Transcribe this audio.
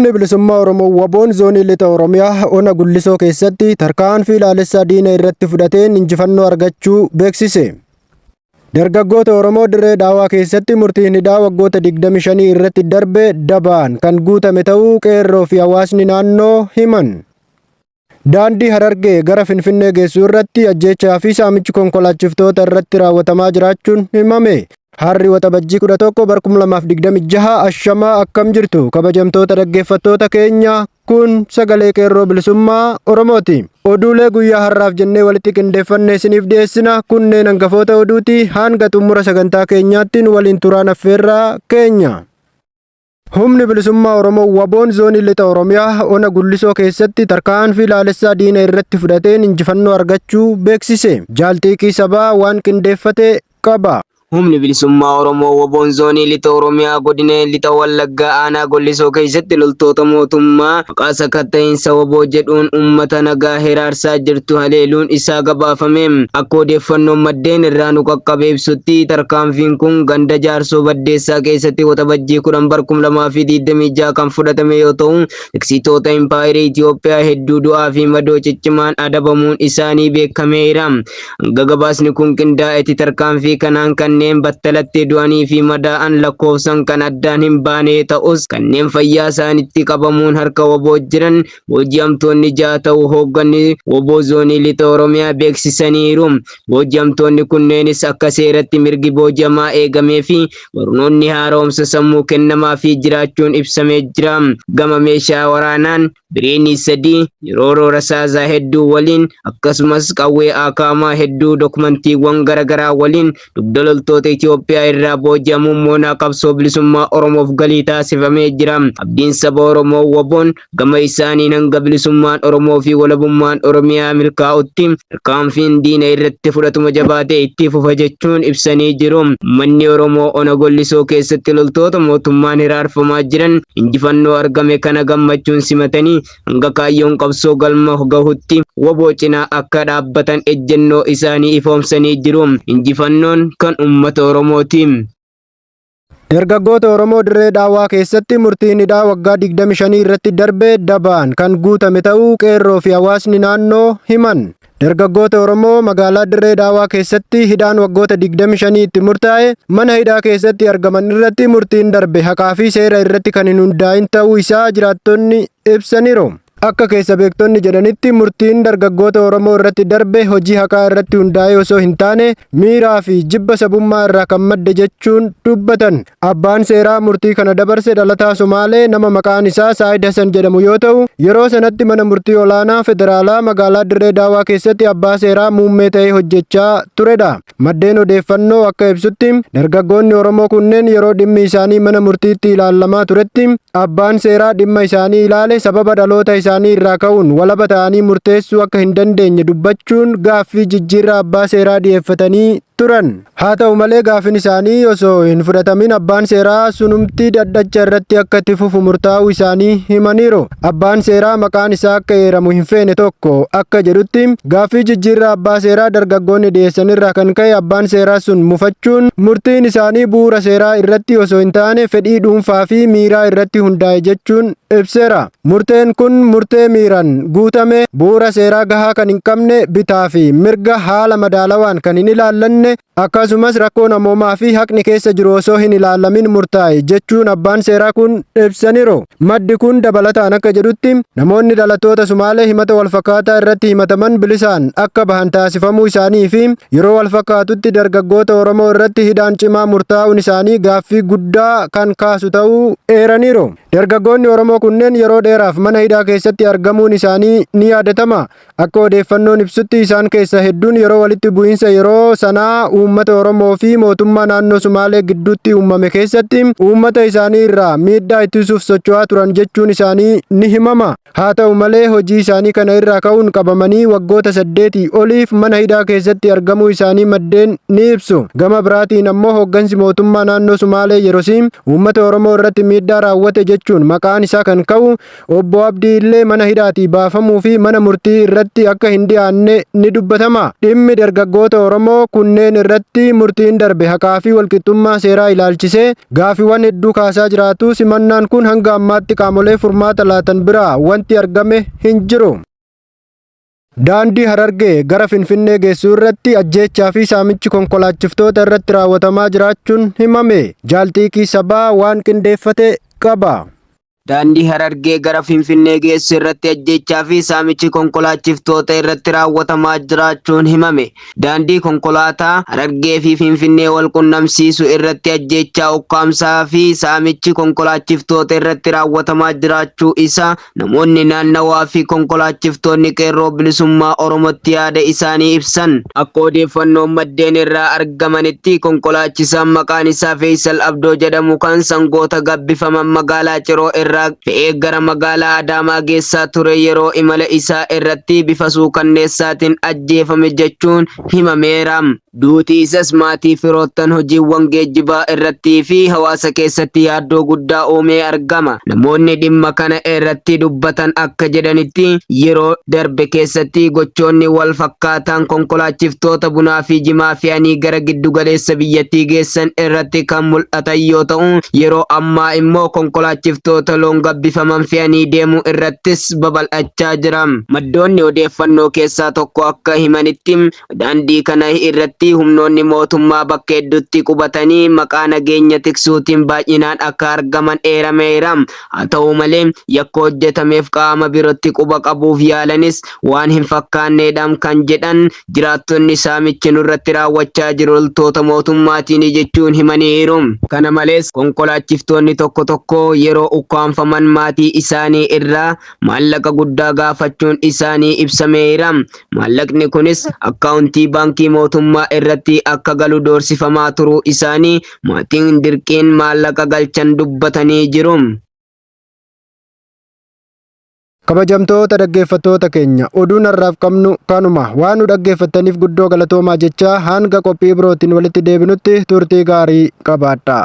Humni Bilisummaa Oromoo WBOn Zoonii Lixa Oromiyaa Ona Gullisoo keessatti tarkaanfii laalessaa diina irratti fudhateen injifannoo argachuu beeksise. Dargaggoota Oromoo Dirree Dhaawaa keessatti murtiin hidhaa waggoota 25 irratti darbe dabaan kan guutame ta'uu qeerroo fi hawaasni naannoo himan. Daandii Harargee gara Finfinnee geessu irratti ajjeechaa fi saamichi konkolaachiftoota irratti raawwatamaa jiraachuun himame. Harri Waxabajjii 11 bar 2026 ashamaa akkam jirtu kabajamtoota dhaggeeffattoota keenya kun sagalee qeerroo bilisummaa Oromooti. Oduulee guyyaa har'aaf jennee walitti qindeeffanne isiniif dhiyeessina kunneen hangafoota oduuti hanga xumura sagantaa keenyaatti nu waliin turaan affeerraa keenya. Humni Bilisummaa Oromoo WBOn Zoonii Lixa Oromiyaa Ona Gullisoo keessatti tarkaanfii laalessaa diina irratti fudhateen injifannoo argachuu beeksise. Jaal Xiiqii Sabaa waan qindeeffate qaba. Humni Bilisummaa Oromoo WBOn Zoonii Lixa Oromiyaa Godina Lixa Wallaggaa Aanaa Gollisoo keessatti loltoota mootummaa maqaa sakatta'iinsa wbo jedhuun uummata nagaa hiraarsaa jirtu haleeluun isaa gabaafame. Akka odeeffannoon maddeen irraa nu qaqqabe ibsutti tarkaanfiin kun ganda Jaarsoo Baddeessaa keessatti Waxabajjii 10 bar 2026 kan fudhatame yoo ta'u, tiksitoota impaayera Itiyoophiyaa hedduu du'aa fi madoo ciccimaan adabamuun isaanii beekameera. Hanga gabaasni kun qindaa'etti tarkaanfii kanaan kanneen battalatti du'anii fi madaa'an lakkoofsan kan addaan hin baane ta'us kanneen fayyaa isaanitti qabamuun harka wbo jiran Booji'amtoonni 6 ta'uu hoogganni wbo Zoonii Lixa Oromiyaa beeksisaniiru. Booji'amtoonni kunneenis akka seeratti mirgi booji'amaa eegameefii barnoonni haara'umsa sammuu kennamaafii jiraachuun ibsamee jira. Gama meeshaa waraanaan Bireenii 3, Rooroo rasaasaa hedduu waliin akkasumas qawwee Aakaamaa hedduu dokmantiiwwan garagaraa waliin dugda loltoota Itiyoophiyaa irraa booji'amuun moonaa qabsoo bilisummaa Oromoof galii taasifamee jira. Abdiin saba Oromoo WBOn gama isaaniin hanga bilisummaan Oromoo fi walabummaan Oromiyaa milkaa'utti tarkaanfiin diina irratti fudhatuma jabaatee itti fufa jechuun ibsanii jiru. Ummanni Oromoo Ona Gollisoo keessatti loltoota mootummaan hiraarfamaa jiran injifannoo argame kana gammachuun simatanii hanga kaayyoon qabsoo galma gahutti wbo cinaa akka dhaabbatan ejjennoo isaanii ifoomsanii jiru. Injifannoon kan ummata Oromooti. Dargaggoota Oromoo Dirree Dhaawaa keessatti murtiin hidhaa waggaa 25 irratti darbe dabaan kan guutame ta'uu qeerroo fi hawaasni naannoo himan. Dargaggoota Oromoo magaalaa Dirree Dhaawaa keessatti hidhaan waggoota 25 itti murtaa'e mana hidhaa keessatti argaman irratti murtiin darbe haqaa fi seera irratti kan hin hundaa'in ta'uu isaa jiraattonni ibsaniiru. Akka keessa beektonni jedhanitti murtiin dargaggoota Oromoo irratti darbe hojii haqaa irratti hundaa'ee osoo hin taane miiraa fi jibba sabummaa irraa kan madde jechuun dubbatan. Abbaan seeraa murtii kana dabarse dhalataa Somaalee nama maqaan isaa Saayid Hasan jedhamu yoo ta'u, yeroo sanatti mana murtii olaanaa federaalaa magaalaa Dirree Daawaa keessatti abbaa seeraa muummee ta'ee hojjechaa turedha. Maddeen odeeffannoo akka ibsutti dargaggoonni Oromoo kunneen yeroo dhimmi isaanii mana murtiitti ilaallamaa turetti abbaan seeraa dhimma isaanii ilaale sababa dhaloota isaanii irraa ka'uun walaba ta'anii murteessuu akka hin dandeenye dubbachuun gaaffii jijjiirraa abbaa seeraa dhiyeeffatanii turan. Haa ta'u malee gaaffiin isaanii osoo hin fudhatamin abbaan seeraa sunumti dhaddacha irratti akka itti fufu murtaa'uu isaanii himaniiru. Abbaan seeraa maqaan isaa akka eeramu hin feene tokko akka jedhutti gaaffii jijjiirraa abbaa seeraa dargaggoonni dhiyeessan irraa kan ka'e abbaan seeraa sun mufachuun murtiin isaanii bu'uura seeraa irratti osoo hin taane fedhii dhuunfaa fi miiraa irratti hundaa'e jechuun ibseera. Murteen kun murtee miiran guutame, bu'uura seeraa gahaa kan hin qabne, bitaa fi mirga haala madaalawaan kan hin ilaallanne, akkasumas rakkoo namoomaa fi haqni keessa jiru osoo hin ilaalamin murtaa'e jechuun abbaan seeraa kun ibsaniiru. Maddi kun dabalataan akka jedhutti, namoonni dhalattoota Sumaalee himata walfakkaataa irratti himataman bilisaan akka bahan taasifamuu isaanii fi yeroo walfakkaatutti dargaggoota Oromoo irratti hidhaan cimaa murtaa'uun isaanii gaaffii guddaa kan kaasu ta'uu eeraniiru. Dargaggoonni Oromoo kunneen yeroo dheeraaf mana hidhaa keessatti argamuun isaanii ni yaadatama. Akka odeeffannoon ibsutti isaan keessaa hedduun yeroo walitti bu'iinsa yeroo sanaa uummata Oromoo fi mootummaa naannoo Sumaalee gidduutti uummame keessatti uummata isaanii irraa miidhaa ittisuuf socho'aa turan jechuun isaanii ni himama. Haa ta'u malee hojii isaanii kana irraa ka'uun qabamanii waggoota saddeetii oliif mana hidhaa keessatti argamuu isaanii maddeen ni ibsu. Gama biraatiin ammoo hooggansi mootummaa naannoo Sumaalee yerosii uummata Oromoo irratti miidhaa raawwate jechuun maqaan isaa kan ka'u Obbo Abdii Illee mana hidhaatii baafamuu fi mana murtii irratti akka hin dhiyaanne ni dubbatama. Dhimmi dargaggoota Oromoo kunneenii kunneen irratti murtiin darbe haqaa fi walqixxummaa seeraa ilaalchisee gaafiiwwan hedduu kaasaa jiraatu simannaan kun hanga ammaatti qaamolee furmaata laatan biraa wanti argame hin jiru. Daandii Harargee gara Finfinnee geessu irratti ajjeechaa fi saamichi konkolaachiftoota irratti raawwatamaa jiraachuun himame. Jaalxiiqii sabaa waan qindeeffate qaba. Daandii Harargee gara Finfinnee geessu irratti ajjeechaa fi saamichi konkolaachiftoota irratti raawwatamaa jiraachuun himame. Daandii konkolaataa Harargee fi Finfinnee wal qunnamsiisu irratti ajjeechaa ukkaamsaa fi saamichi konkolaachiftoota irratti raawwatamaa jiraachuu isaa namoonni naannawaa fi konkolaachiftoonni qeerroo bilisummaa Oromootti yaada isaanii ibsan. Akka odeeffannoon maddeen irraa argamanitti konkolaachisaan maqaan isaa Feesal Abdoo jedhamu kan sangoota gabbifaman magaalaa Ciroo irraa fe'ee gara magaalaa Adaamaa geessaa ture yeroo imala isaa irratti bifa suukanneessaatiin ajjeefame jechuun himameera. Duuti isas maatii firoottan hojiiwwan geejjibaa irrattii fi hawaasa keessatti yaaddoo guddaa uumee argama. Namoonni dhimma kana irratti dubbatan akka jedhanitti yeroo darbe keessatti gochoonni wal fakkaataan konkolaachiftoota bunaa fi jimaa fe'anii gara giddu galeessa biyyattii geessan irratti kan mul'atan yoo ta'u, yeroo ammaa immoo konkolaachiftoota loon gabbifaman fe'anii deemuu irrattis babal'achaa jira. Maddoonni odeeffannoo keessaa tokko akka himanitti daandii kana irratti humnoonni mootummaa bakka hedduutti qubatanii maqaa nageenya tiksuutiin baay'inaan akka argaman eerameera. Haa ta'u malee yakka hojjetameef qaama birootti quba qabuuf yaalanis waan hin fakkaanneedha kan jedhan jiraattonni saamichi nurratti raawwachaa jiru loltoota mootummaatiin jechuun himaniiru. Kana malees konkolaachiftoonni tokko tokko yeroo ukkaamfaman maatii isaanii irraa maallaqa guddaa gaafachuun isaanii ibsameera. Maallaqni kunis akkaawuntii baankii mootummaa irratti akka galu doorsifamaa turuu isaanii maatiin dirqiin maallaqa galchan dubbatanii jiru. Kabajamtoota dhaggeeffattoota keenya, oduun har'aaf qabnu kanuma. Waan nu dhaggeeffattaniif guddoo galatoomaa jechaa hanga qophii birootiin walitti deebinutti turtii gaarii qabaadhaa.